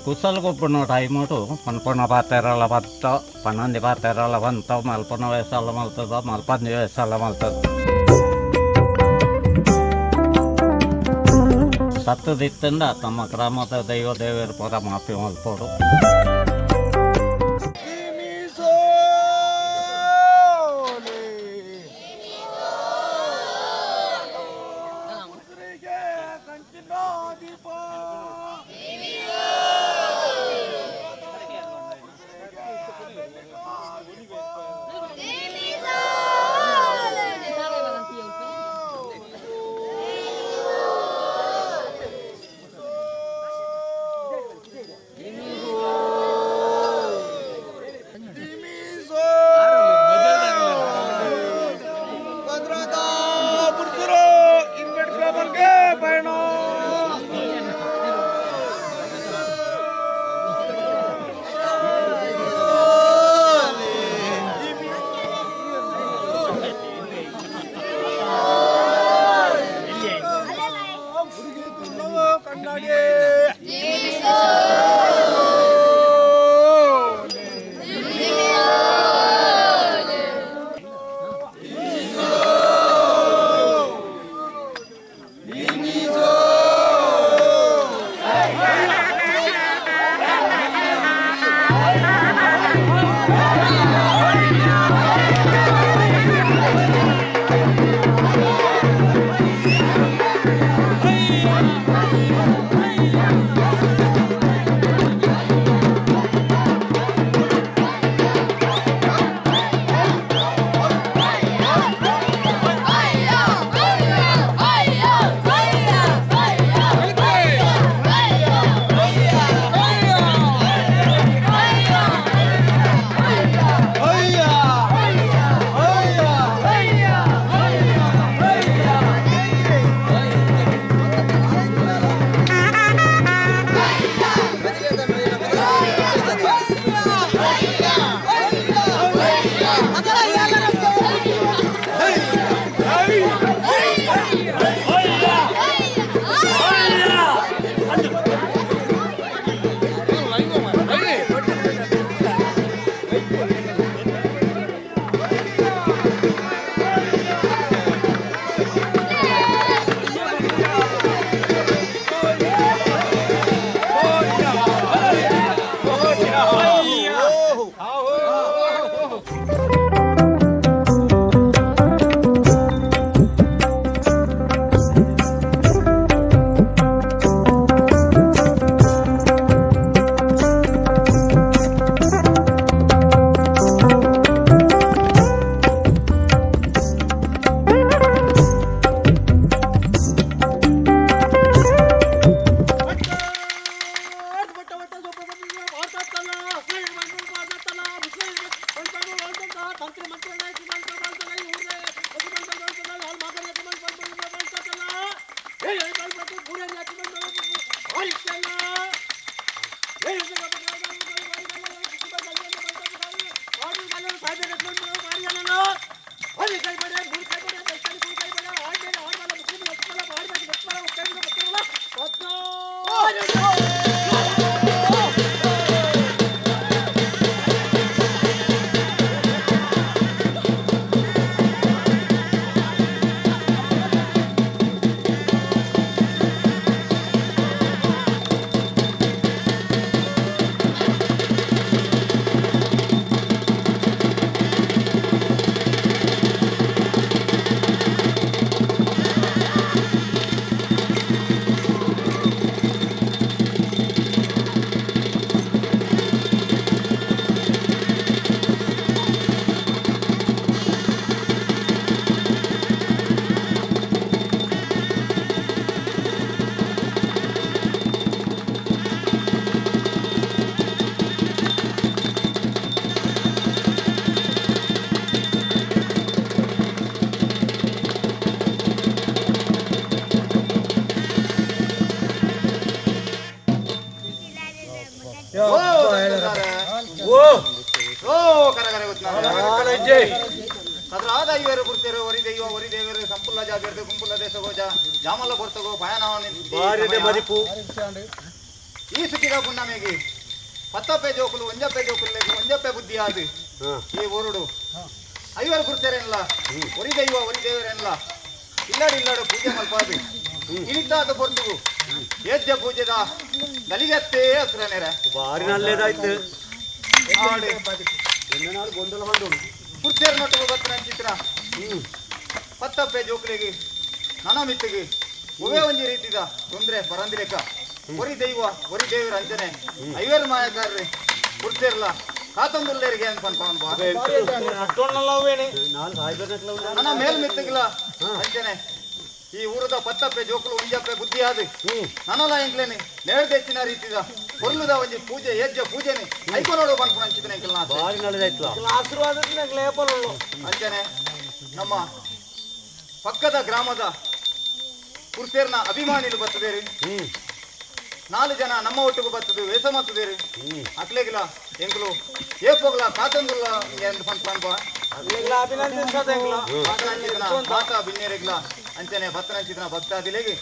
ಕುಸಲ್ ಗೊಬ್ಬನ ಟೈಮುಡು ಪನ್ಪುನ ಪಾತೆರಲ ಪತ್ತ ಪನ್ನೊಂದು ಪಾತೆರಲ ಪಂತ ಮಲ್ಪುನ ವೇಸಾಲ ಮಲ್ತದ ಮಲ್ಪಂದಿ ವೇಸಾಲ ಮಲ್ತದ ಸತ್ತದಿತ್ತಂಡ ತಮ್ಮ ಗ್ರಾಮದ ದೈವ ದೇವರು ಪೂರ ಮಾಪಿ ಮಲ್ಪೋಡು. ಈ ಸುಖಿದ ಪುಣ್ಣಮೆಗೆ ಪತ್ತಪ್ಪೆ ಜೋಕುಲು ಒಂಜಪ್ಪೆ ಜೋಕುಲು ಒಂಜಪ್ಪೆ ಬುದ್ಧಿ ಆದು ಈ ಊರುಡು ಐವರು ಗುರ್ತೇರೇನಲ್ಲ ಒರಿ ದೈವ ಒರಿ ದೇವರೇನಲ್ಲ ಇಲ್ಲಾಡು ಇಲ್ಲಾಡು ಪೂಜೆ ಮಲ್ಪಾದು ಇಳಿತಾದ ಪೊರ್ತುಗು ಯಜ್ಜ ಪೂಜೆದ ಗಲಿಗತ್ತೇ ಹಸುರನೇರ ಬಾರಿ ನಲ್ಲೇದಾಯ್ತು. ಕುರ್ಚೇರ್ ನೊಟ್ಟಿಗೆ ಬತ್ತಿನ ಚಿತ್ರ ಪತ್ತಪ್ಪೆ ಜೋಕುಲಿಗೆ ನನ ಮಿತ್ತಿಗೆ ಒವೇ ಒಂಜಿ ರೀತಿದ ತೊಂದ್ರೆ ಬರಂದಿಲೆಕ್ಕ ಒರಿ ದೈವ ಒರಿ ದೇವರ ಅಂಚನೆ ಐವರು ಮಾಯಕಾರ್ರಿ ಕುರ್ಚೇರ್ಲ ಕಾತೊಂದುಲ್ಲೇರಿಗೆ ಅಂತ ಪನ್ಪ ನನ್ನ ಮೇಲ್ ಮಿತ್ತಿಗ್ಲ ಅಂಚನೆ ಈ ಊರದ ಪತ್ತಪ್ಪೆ ಜೋಕುಲು ಒಂಜಪ್ಪೆ ಬುದ್ಧಿ ಆದು ನನಲ ಎಂಕ್ಲೇನಿ ನೇರ್ದೆಚ್ಚಿನ ರೀತಿದ ಕೊಲ್ಲುದ ಒಂಜಿ ಪೂಜೆ ಯಜ್ಜ ಪೂಜೆನಿ ಐಕೊನೋಡು ಪನ್ಪುನ ಅಂಚಿನ ಎಂಕಲ್ನ ಆಸೆ. ಬಾರಿ ನಲ್ಲೇದಾಯ್ತಲ್ಲ. ಅಂಚನೆ ನಮ್ಮ ಪಕ್ಕದ ಗ್ರಾಮದ ಕುರ್ಸೇರ್ನ ಅಭಿಮಾನಿಲು ಬರ್ತದೇರಿ. ನಾಲು ಜನ ನಮ್ಮ ಒಟ್ಟಿಗೆ ಬರ್ತದೆ ವೇಷ ಮಾಡ್ತದೇರಿ. ಅಕ್ಲೆಗಿಲ ಎಂಕುಲು ಏಪೋಗ್ಲ ಕಾತಂದುಲ್ಲ ಎಂದು ಪನ್ಪ ಮಾತಾ ಬಿನ್ನೇರಿಗ್ಲ ಅಂಚನೆ ಬತ್ತನಂಚಿನ ಭಕ್ತಾದಿಲೆಗೆ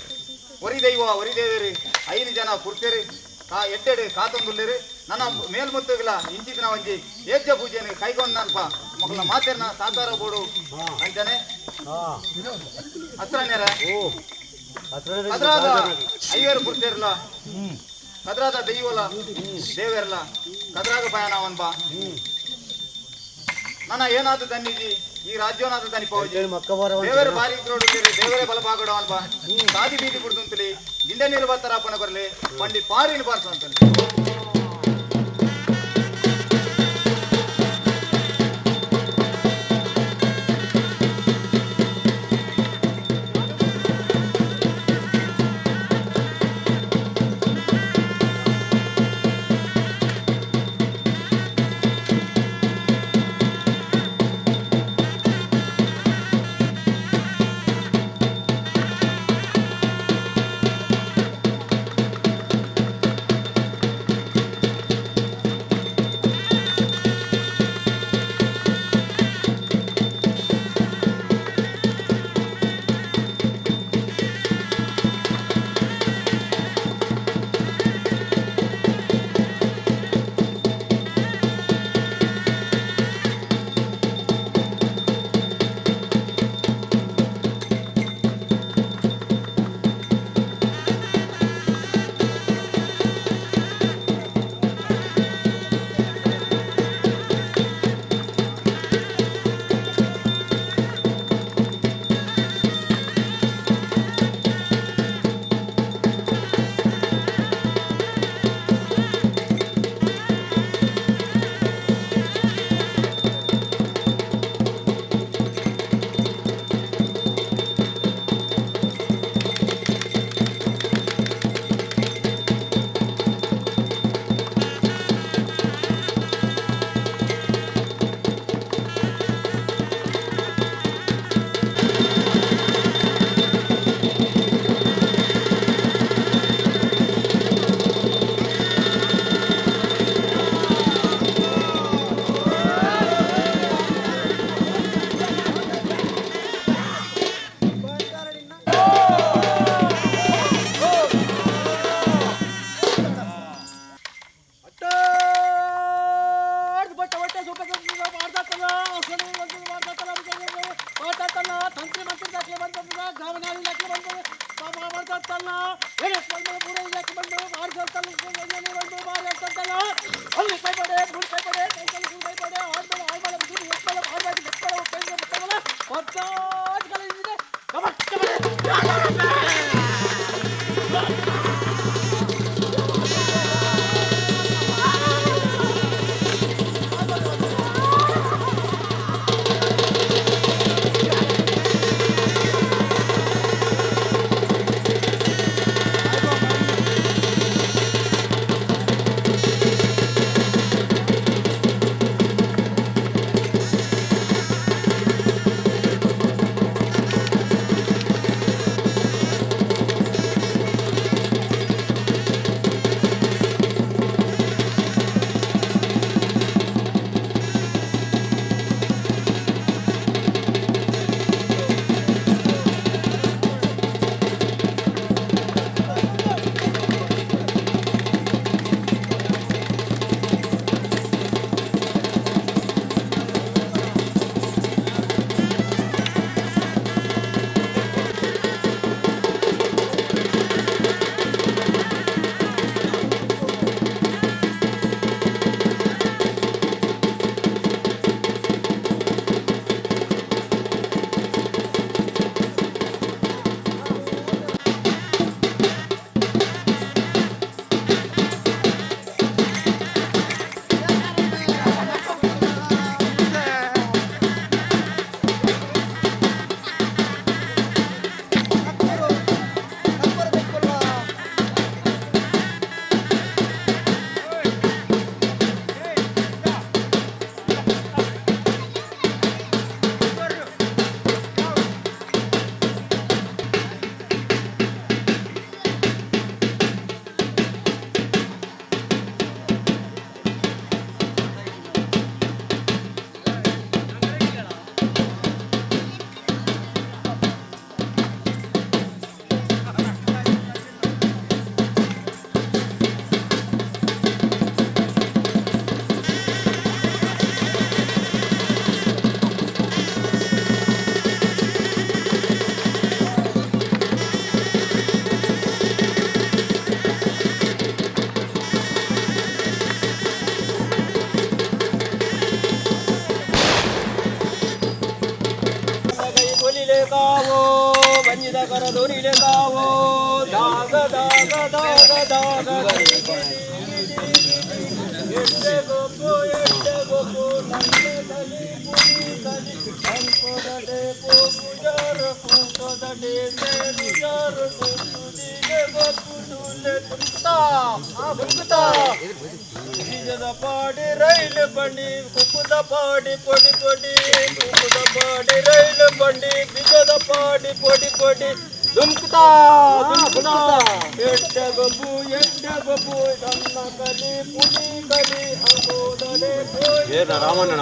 ಒರಿ ದೈವ ಒರಿ ದೇವೇರಿ ಐದು ಜನ ಕುರ್ಸೇರಿ ಕಾ ಎಡ್ಡೆಡು ಕಾತಂದುಲ್ಲೇರಿ ನನ್ನ ಮೇಲ್ಮುತ್ತುಗಿಲ ಇಂಚಿನ ಒಂಜಿ ಏಜ್ಜ ಪೂಜೆನ ಕೈಗೊಂಡನ್ಪ ಮಕ್ಕಳ ಮಾತೆರ್ನ ಸಾಕಾರ ಬೋಡು ಅಂಚನೆ ಹತ್ರನೇರ ಕದ್ರಾದ ಐವರು ಕುರ್ಸೇರ್ಲ ಕದ್ರಾದ ದೈವಲ ದೇವೇರ್ಲ ಕದ್ರಾದ ಪಯಣವನ್ಪ ನನ್ನ ಏನಾದ ದನ್ನಿಜಿ ಈ ರಾಜ್ಯವನಾದ ದನಿಪೋಜಿ ದೇವರ ಬಾರಿ ಕ್ರೋಡುತ್ತೀರಿ ದೇವರೇ ಬಲಭಾಗಡ ಅನ್ಪ ಸಾದಿ ಬೀದಿ ಕುಡ್ದುಂತಲಿ ಗಿಂಡ ನೀರು ಬತ್ತರಾಪಣ ಬರಲಿ ಬಂಡಿ ಪಾರಿನ ಬಾರ್ಸ ಅಂತಲಿ. ದುರಿಲೆದಾವೋ ದಾಗ ದಾಗ ದಾಗ ದಾಗ ಎಡ್ಡೆ ಗೊಬ್ಬು ಎಡ್ಡೆ ಗೊಬ್ಬು ನನ್ನ ಕಲಿ ಪುಡಿ ಕಲಿ ಅಂಕೊದಡೆ ಪೋಪುಜಾರ ಕೂಟದಡೆ ಮೇಲುಜಾರ ಕೂಟುದಿಗೆ ಗೊಬ್ಬು ತುಲೆ ತುಕ್ತಾ ತುಕ್ತಾ ಬೀಜದ ಪಾಡಿ ರೈಲು ಬಂಡಿ ಕುಕ್ಕುದ ಪಾಡಿ ಪೊಡಿ ಪೊಡಿ ಕುಕ್ಕುದ ಪಾಡಿ ರೈಲು ಬಂಡಿ ಬೀಜದ ಪಾಡಿ ಪೊಡಿ ಪೊಡಿ ದುಮ್ಕುತಾ ದುಮ್ಕುತಾ ಎಡ್ಡೆ ಗೊಬ್ಬು ಎಡ್ಡೆ ಗೊಬ್ಬು ನನ್ನ ಕಲಿ ಪುಡಿ ಕಲಿ ಅಂಕೋದಡೆ ಏನ ರಾಮಣ್ಣ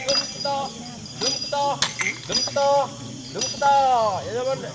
ದುಮ್ಕುತಾ ದುಮ್ಕುತಾ ದುಮ್ಕುತಾ ದುಮ್ಕುತಾ ಯಜಮಾನ್ರೆ.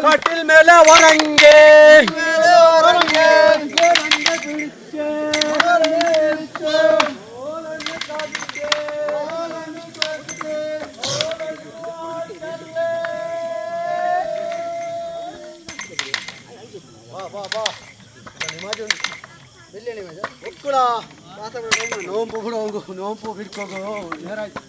ಕಟಿಲ್ ಮೇಲೆ ಹೊರಂಗೆ ನಿಕ್ಕುಳ ನೋಂಪು ಬಿಡೋಗು ನೋಂಪು ಬಿಡ್ಕೋಗು ನೇರಾಯ್ತು.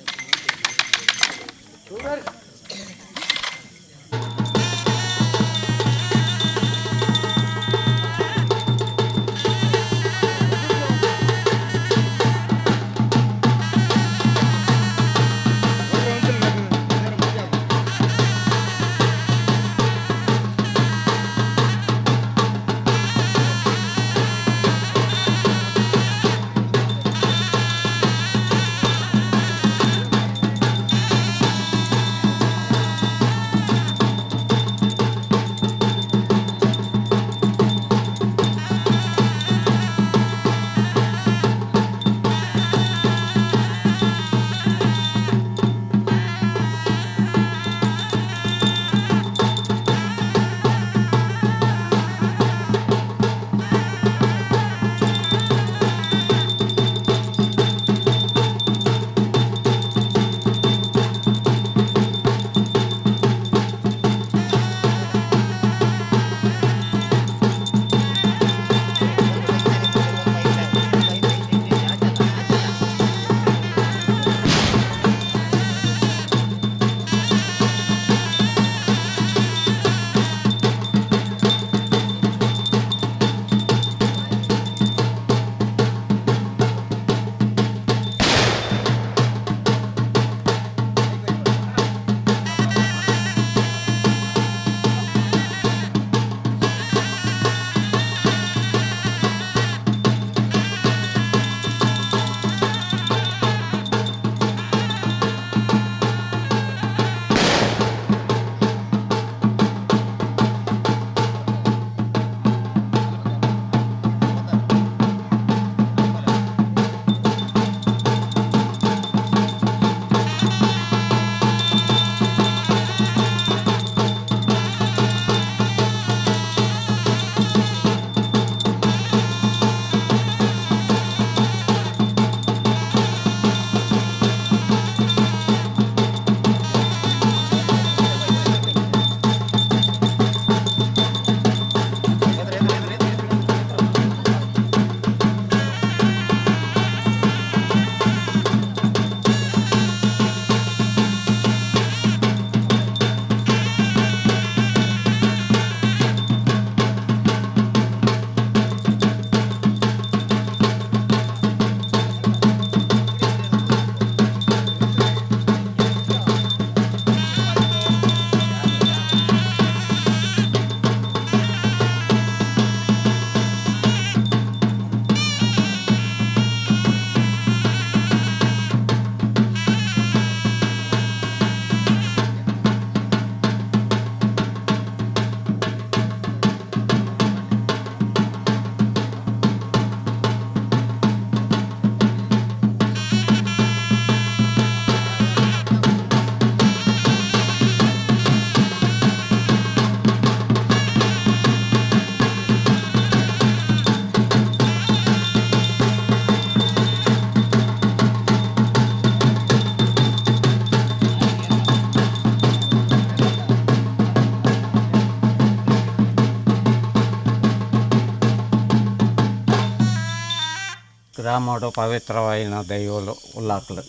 ಗ್ರಾಮಡು ಪವಿತ್ರವಾಯಿನ ದೈವಲು ಉಲ್ಲಾಕ್ಲು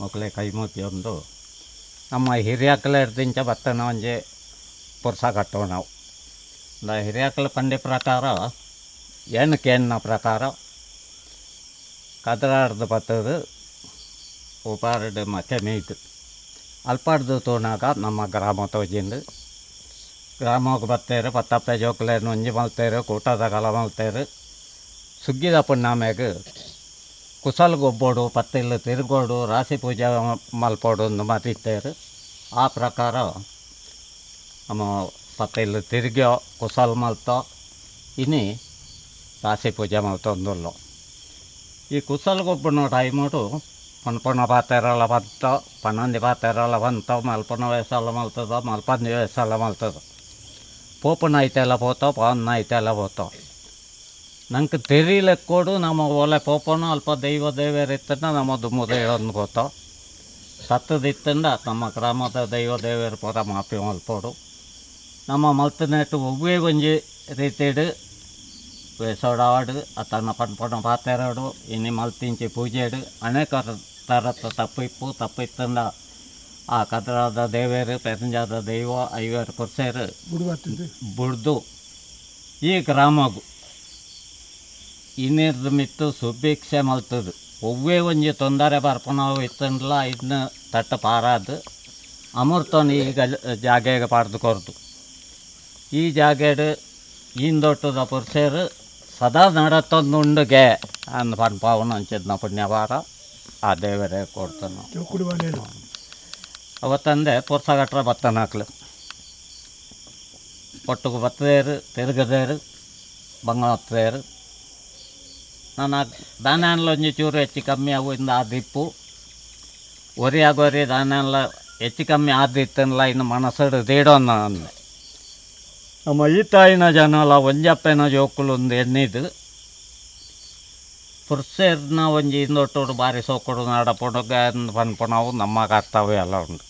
ಮೊಕಲೆ ಕೈಮುಗಿಯೊಂದು ನಮ್ಮ ಹಿರಿಯಕ್ಲೆರ್ದಿಂಚ ಬತ್ತನ ಒಂಜಿ ಪುರ್ಸ ಕಟ್ಟುವ ನಾವು. ಹಿರಿಯಕ್ಲು ಪಂಡಿ ಪ್ರಕಾರ ಏನು ಕೇನ್ನ ಪ್ರಕಾರ ಕದರಾಡ್ದು ಬತ್ತದು ಉಪಾರಡು ಮತ್ತೆ ಮೇಯ್ದು ಅಲ್ಪಾಡ್ದು ತೋಣಾಗ ನಮ್ಮ ಗ್ರಾಮ ತೋಜಿಂದು ಗ್ರಾಮಕ್ಕೆ ಬತ್ತೇರು ಪತ್ತಪ್ಪೆ ಜೋಕುಲೇನು ಒಂಜಿ ಮಲ್ತೇರು ಕೂಟದ ಕಲ ಮಲ್ತೇರು ಸುಗ್ಗಿದ ಪುಣ್ಣಾಮೆಗ್ ಕುಸಲ್ ಗೊಬ್ಬೋಡು ಪತ್ತಿಲ್ಲು ತಿರುಗೋಡು ರಾಶಿ ಪೂಜೆ ಮಲ್ಪೋಡು ಅಂದು ಮದಿತ್ತೇರು. ಆ ಪ್ರಕಾರ ನಮ್ಮ ಪತ್ತಿಲ್ಲು ತಿರುಗ್ಯೋ ಕುಸಲ್ ಮಲ್ತೋ ಇನಿ ರಾಶಿ ಪೂಜೆ ಮಲ್ತೊಂದುಲ್ಲೋ. ಈ ಕುಸಲ್ ಗೊಬ್ಬುನ ಟೈಮುಡು ಪನ್ಪುನ ಪಾತೆರಲ ಬಂತೋ ಪನ್ನೊಂಜಿ ಪಾತೆರಲ ಬಂತೋ ಮಲ್ಪುನ ವೇಸಾಲ ಮಲ್ತದೋ ಮಲ್ಪಂಜಿ ವೇಸಾಲ ಮಲ್ತದೋ ಪೋಪುನ ಐತೆಲ್ಲ ಪೋತೋ ಪಾವನ್ನ ಐತೆಲ್ಲ ಪೋತೋ ನಂಗೆ ತೆರಿಲೆಕ್ಕೋಡು ನಮ್ಮ ಓಲೆ ಪೋಪನು ಅಲ್ಪ ದೈವ ದೇವೇರಿತ್ತಂಡ ನಮ್ಮ ದುಮ್ಮುದ ಹೇಳೋದು ಗೊತ್ತೋ ಸತ್ತದಿತ್ತಂಡ ನಮ್ಮ ಗ್ರಾಮದ ದೈವ ದೇವೇರು ಪೂರ ಮಾಪಿ ಮಲ್ಪೋಡು. ನಮ್ಮ ಮಲ್ತನೆಟ್ಟು ಒವ್ವೇ ಒಂಜಿ ರೀತಿಡ್ ವೇಸೋಡಾವಡ್ ಅತ್ತನ ಪನ್ಪುನ ಪಾತೆರೊಡು ಇನಿ ಮಲ್ತಿಂಚಿ ಪೂಜೆಡ್ ಅನೇಕ ತರತ ತಪ್ಪು ಇಪ್ಪು ತಪ್ಪು ಇತ್ತಂಡ ಆ ಕದ್ರಾದ ದೇವೇರು ಪೆರಂಜಾದ ದೈವ ಐವೇರು ಪುರ್ಸೇರು ಬುಡ್ದು ಈ ಗ್ರಾಮಗು ಇನ್ನಿರ್ದ ಮಿತ್ತು ಸುಭಿಕ್ಷೆ ಮಲ್ತದು ಒವ್ವೇ ಒಂಜಿ ತೊಂದರೆ ಬರ್ಪುನವು ಇತ್ತಂಡಲ ಇದನ್ನ ತಟ್ಟ ಪಾರಾದು ಅಮೃತನ ಈ ಜಾಗೆಗೆ ಪಾಡ್ದು ಕೊರ್ದು ಈ ಜಾಗೆಡ್ ಈಂದೊಟ್ಟದ ಪುರ್ಸೇರು ಸದಾ ನಡತೊಂದುಂಡುಗೆ ಅಂದ್ ಪನ್ಪಾವುನ ಅಂಚಿನ ಪುಣ್ಯವಾರ ಆ ದೇವರೇ ಕೊಡ್ತಾನು. ಅವತ್ತಂದೆ ಪುರ್ಸಗಟ್ರ ಬತ್ತನಾಕ್ಲು ಒಟ್ಟುಗು ಬತ್ತದೇರು ತಿರುಗದೇರು ಬಂಗಾತ್ತದೇರು ನಾನು ದಾನಾನ್ಲ ಒಂಜಿ ಚೂರು ಹೆಚ್ಚು ಕಮ್ಮಿ ಅವು ಇಂದ ಆದಿಪ್ಪು ಒರಿಯಾಗೊರಿ ದಾನಾನ್ಲ ಹೆಚ್ಚು ಕಮ್ಮಿ ಆದಿತ್ತನ್ಲ ಇನ್ನು ಮನಸ್ಸು ದೀಡೋಣ ಅಂದೆ. ನಮ್ಮ ಈ ತಾಯಿನ ಜನಲ ಒಂಜಪ್ಪನ ಜೋಕುಲು ಒಂದು ಎನ್ನಿದು ಪುರ್ಸೇರ್ನ ಒಂಜಿ ಇಂದೊಟ್ಟೋಡು ಬಾರಿ ಸೋಕೊಡು ನಾಡಪೊಡುಗ ಪನ್ಪುನವು ನಮ್ಮ ಕರ್ತವ್ಯ ಎಲ್ಲ ಉಂಡು.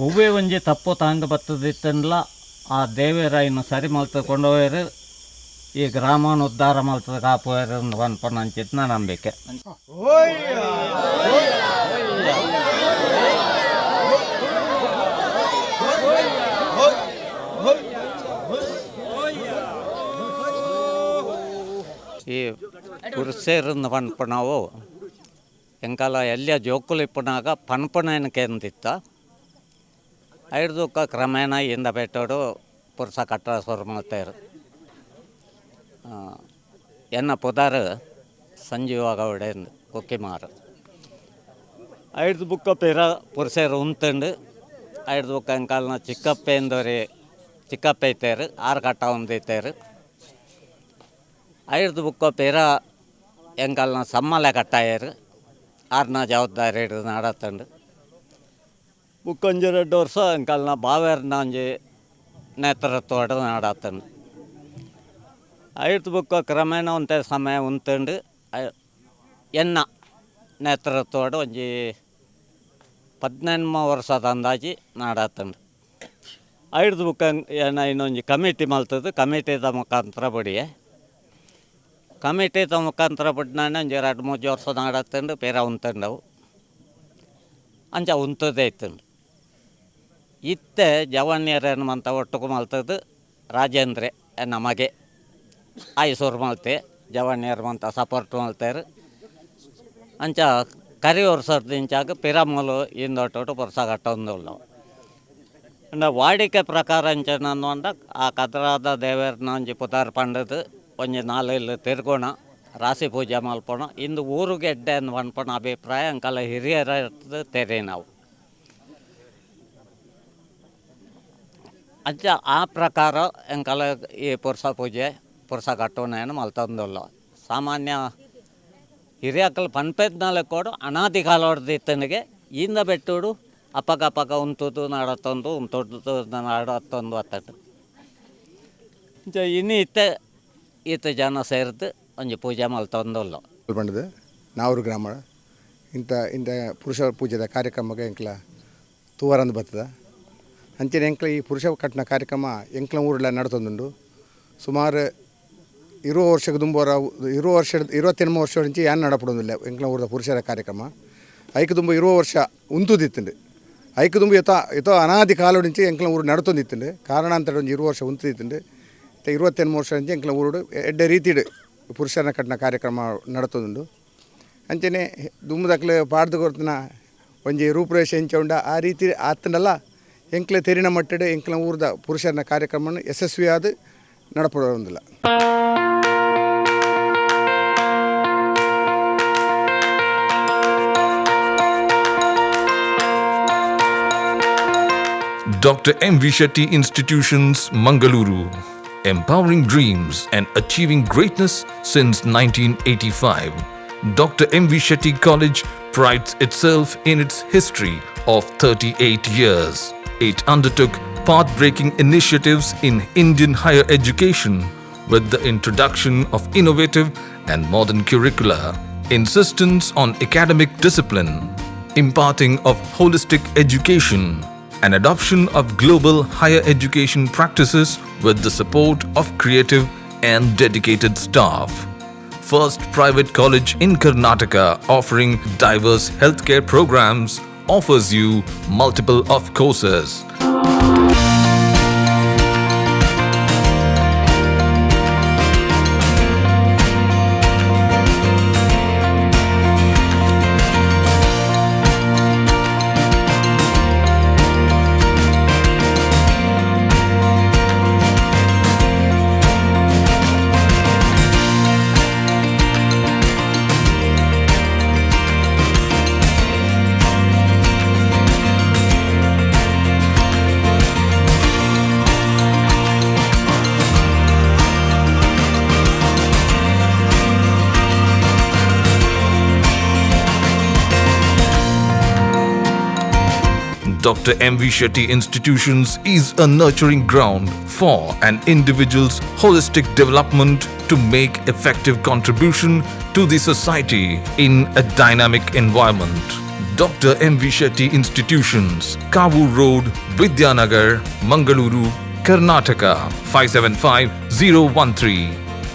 ಒವ್ವೇ ಒಂಜಿ ತಪ್ಪು ತಾಂಗ ಬತ್ತದಿತ್ತನ್ಲ ಆ ದೇವೇರಾಯಿನ ಸರಿ ಮಲ್ತು ಕೊಂಡೋಯರು ಈ ಗ್ರಾಮನ ಉದ್ಧಾರ ಮಲ್ತದ ಕಾಪುವೇರು ಪನ್ಪುನ ಅಂಚಿತ್ನ ನಂಬಿಕೆ. ಈ ಪುರ್ಸೇರನ್ನು ಪನ್ಪುನವು ಎಂಕಾಲ ಎಲ್ಲಿಯ ಜೋಕುಲು ಇಪ್ಪುನಾಗ ಪನ್ಪುನೇನು ಕೇಂದಿತ್ತ ಐಡ್ದುಕ್ಕ ಕ್ರಮೇಣ ಇಂದ ಬೆಟ್ಟೋಡು ಪುರ್ಸ ಕಟ್ಟ ಶುರು ಮಲ್ತೇರು. ಎನ್ನ ಪುದಾರು ಸಂಜೀವ ಗೌಡೇಂದು ಕುಕ್ಕಿಮಾರು ಐಡ್ದು ಬುಕ್ಕ ಪಿರ ಪುರ್ಸೇರು ಉಂತುಂಡು ಐಡ್ದು ಬುಕ್ಕ ಎಂಕಾಲನ ಚಿಕ್ಕಪ್ಪೆಂದೋರಿ ಚಿಕ್ಕಪ್ಪೆ ಇತ್ತೇರು ಆರು ಕಟ್ಟ ಒಂದಿತ್ತೇರು ಐಡ್ದು ಬುಕ್ಕ ಪಿರ ಎಂಕಾಲನ ಸಮ್ಮಲೆ ಕಟ್ಟಾಯರು ಆರ್ನ ಜವಾಬ್ದಾರಿ ಹಿಡಿದು ನಡತಂಡು ಬುಕ್ಕೊಂಜಿ 2 ವರ್ಷ ಎಂಕಾಲನ ಬಾವೇರ್ನ ಒಂಜಿ ನೇತೃತ್ವಡ್ ನಡತಂಡು ಐಡ್ದು ಬುಕ್ಕ ಕ್ರಮೇಣ ಒಂತೆ ಸಮಯ ಉಂತುಂಡು ಎನ್ನ ನೇತೃತ್ವಡ್ ಒಂಜಿ 18 ವರ್ಷದ ಅಂದಾಜಿ ನಡತಂಡು. ಐಡ್ದು ಬುಕ್ಕ ಏನ ಇನ್ನೊಂಜಿ ಕಮಿಟಿ ಮಲ್ತದ್ದು ಕಮಿಟಿದ ಮುಖಾಂತರ ಬಡಿಯೆ ಕಮಿಟಿದ ಮುಖಾಂತರ ಬಿಡ್ನಾನೆ ಒಂಜಿ 2-3 ವರ್ಷ ನಡತಂಡು ಪೇರ ಉಂತಂಡವು ಅಂಚ ಉಂತದೇ ಇತ್ತಂಡು. ಇತ್ತೆ ಜವನ್ಯರೇನು ಮಂತ ಒಟ್ಟುಗು ಮಲ್ತದ್ದು ರಾಜೇಂದ್ರೆ ನಮಗೆ ಆಯಸೂರು ಮಲ್ತೆ ಜವನ್ಯರು ಮಂತ ಸಪೋರ್ಟ್ ಮಲ್ತೇರು ಅಂಚ ಕರಿ ವರ್ಷದಿಂಚಾಗ ಪಿರಮೂಲು ಇಂದೊಟ್ಟು ಪುರ್ಸ ಕಟ್ಟೊಂದುಳ್ಳವು. ಅಂಡ ವಾಡಿಕೆ ಪ್ರಕಾರ ಅಂಚ ಅಂದ ಆ ಕದ್ರಾದ ದೇವೇರ್ನ ಒಂಜಿ ಪುದಾರ್ ಪಂಡದು ಒಂಜಿ ನಾಲೆಲ್ ತಿರ್ಗೋಣ ರಾಶಿ ಪೂಜೆ ಮಲ್ಪೋಣ ಇಂದು ಊರುಗೆ ಎಡ್ಡೆ ಅಂದ್ ಪನ್ಪುನ ಅಭಿಪ್ರಾಯ ಅಂಕಲ ಹಿರಿಯರ ತೆರೆ ನಾವು. ಅಂಚ ಆ ಪ್ರಕಾರ ಎಂಕಲ ಈ ಪುರ್ಸ ಪೂಜೆ ಪುರ್ಸ ಕಟ್ಟುನೇನು ಮಲ್ತೊಂದುಲ್ಲ. ಸಾಮಾನ್ಯ ಹಿರಿಯಕಲ್ ಪನ್ಪೆದ್ನಾಲೆ ಕೊಡು ಅನಾದಿ ಕಾಲೊಡ್ದಿತ್ತನಿಗೆ ಇಂದ ಬೆಟ್ಟುಡು ಅಪಗ ಉಂತುದು ನಡತೊಂದು ಉಂತುದು ನಡತೊಂದು ಅತ್ತಂಡು. ಇಂಚ ಇನ್ನು ಇತ್ತೆ ಈತ ಜನ ಸೇರಿದು ಒಂಜಿ ಪೂಜೆ ಮಲ್ತೊಂದುಲ್ಲ. ಪಂಡದು ನಾವೂರು ಗ್ರಾಮ ಇಂಥ ಇಂಥ ಪುರುಷ ಪೂಜೆದ ಕಾರ್ಯಕ್ರಮಕ್ಕೆ ಎಂಕ್ಲ ತೂವರಂದು ಬರ್ತದೆ. ಅಂಚನೆ ಎಂಕ್ಲ ಈ ಪುರುಷ ಕಟ್ಟಿನ ಕಾರ್ಯಕ್ರಮ ಎಂಕ್ಲ ಊರೆಲ್ಲ ನಡತೊಂದುಂಡು. ಸುಮಾರು 20 ವರ್ಷಕ್ಕೆ ದುಂಬೋರ 20 ವರ್ಷ 28 ವರ್ಷ నుంచి ಯಾನ್ ನಡಪಡೊಂದಿಲ್ಲ ಎಂಕ್ಲ ಊರದ ಪುರುಷರ ಕಾರ್ಯಕ್ರಮ. ಐಕ್ ದುಂಬು 20 ವರ್ಷ ಉಂತುದಿತ್ತುಂಡು. ಐಕ್ ದುಂಬು ಯಥೋ ಅನಾದಿ ಕಾಲ నుంచి ಎಂಕ್ಲ ಊರು ನಡತೊಂದಿತ್ತುಂಡು. ಕಾರಣಾಂತರ ಒಂಜಿ 20 ವರ್ಷ ಉಂತುದಿತ್ತುಂಡು. 28 ವರ್ಷ నుంచి ಎಂಕ್ಲ ಊರುಡು ಎಡ್ಡೆ ರೀತಿಡು ಪುರುಷರನ್ನ ಕಟ್ಟಿನ ಕಾರ್ಯಕ್ರಮ ನಡತೊಂದುಂಡು. ಅಂಚನೆ ದುಂಬುದಕ್ಲೆ ಪಾಡ್ದು ಕೊರ್ತನ ಒಂಜಿ ರೂಪುರೇಷೆ ಎಂಚ ಉಂಡ ಆ ರೀತಿ ಆತಂಡಲ್ಲ ಎಂಕ್ಲೆ ತೆರಿನ ಮಟ್ಟಡೆ ಎಂಕ್ಲ ಊರದ ಪುರುಷರನ್ನ ಕಾರ್ಯಕ್ರಮವನ್ನು ಯಶಸ್ವಿಯಾದ ನಡಪಡೊಂದಿಲ್ಲ. Dr. M.V. Shetty Institutions, Mangaluru, empowering dreams and achieving greatness since 1985. Dr. M.V. Shetty College prides itself in its history of 38 years. It undertook path-breaking initiatives in Indian higher education with the introduction of innovative and modern curricula, insistence on academic discipline, imparting of holistic education, and adoption of global higher education practices with the support of creative and dedicated staff. First private college in Karnataka offering diverse healthcare programs offers you multiple of courses. Dr. M.V. Shetty Institutions is a nurturing ground for an individual's holistic development to make effective contribution to the society in a dynamic environment. Dr. M.V. Shetty Institutions, Kavoor Road, Vidyanagar, Mangaluru, Karnataka 575013.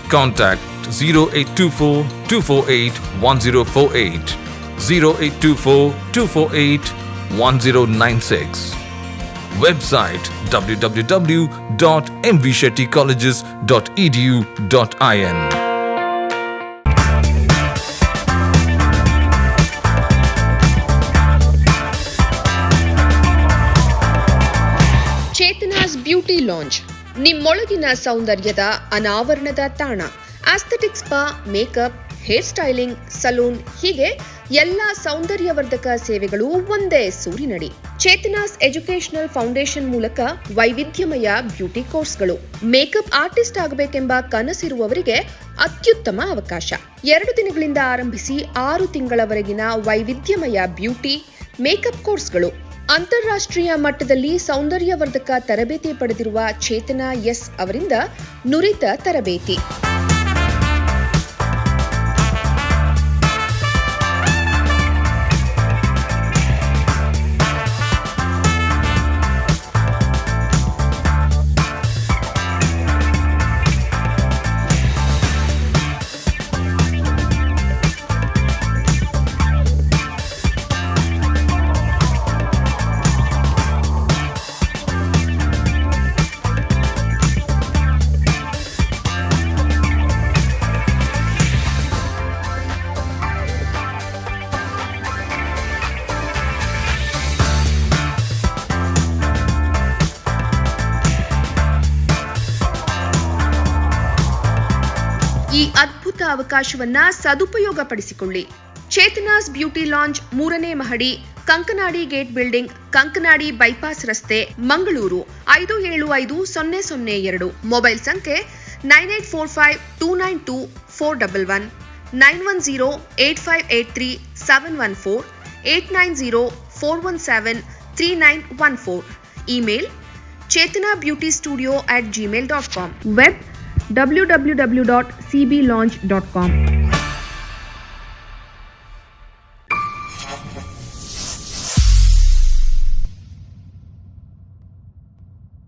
Contact 0824 248 1048, 0824 248 1096. Website www.mvshettycolleges.edu.in. Chetana's beauty lounge ನಿಮ್ಮೊಳಗಿನ ಸೌಂದರ್ಯದ ಅನಾವರಣದ ತಾಣ. Aesthetic spa, makeup, hair styling, salon ಹೀಗೆ ಎಲ್ಲ ಸೌಂದರ್ಯವರ್ಧಕ ಸೇವೆಗಳು ಒಂದೇ ಸೂರಿನಡಿ. Chetana's educational foundation ಮೂಲಕ ವೈವಿಧ್ಯಮಯ ಬ್ಯೂಟಿ ಕೋರ್ಸ್ಗಳು, ಮೇಕಪ್ ಆರ್ಟಿಸ್ಟ್ ಆಗಬೇಕೆಂಬ ಕನಸಿರುವವರಿಗೆ ಅತ್ಯುತ್ತಮ ಅವಕಾಶ. 2 ದಿನಗಳಿಂದ ಆರಂಭಿಸಿ 6 ತಿಂಗಳವರೆಗಿನ ವೈವಿಧ್ಯಮಯ ಬ್ಯೂಟಿ ಮೇಕಪ್ ಕೋರ್ಸ್ಗಳು. ಅಂತಾರಾಷ್ಟ್ರೀಯ ಮಟ್ಟದಲ್ಲಿ ಸೌಂದರ್ಯವರ್ಧಕ ತರಬೇತಿ ಪಡೆದಿರುವ ಚೇತನಾ ಎಸ್ ಅವರಿಂದ ನುರಿತ ತರಬೇತಿ. ಈ ಅದ್ಭುತ ಅವಕಾಶವನ್ನ ಸದುಪಯೋಗಪಡಿಸಿಕೊಳ್ಳಿ. ಚೇತನಾಸ್ ಬ್ಯೂಟಿ ಲಾಂಜ್, 3ನೇ ಮಹಡಿ, Kankanady gate building, Kankanady bypass ರಸ್ತೆ, ಮಂಗಳೂರು 575002. ಮೊಬೈಲ್ ಸಂಖ್ಯೆ 9845 292 411, 910 8583 714, 890 417 3914. Email chetanabeautystudio@gmail.com. Web www.cblounge.com.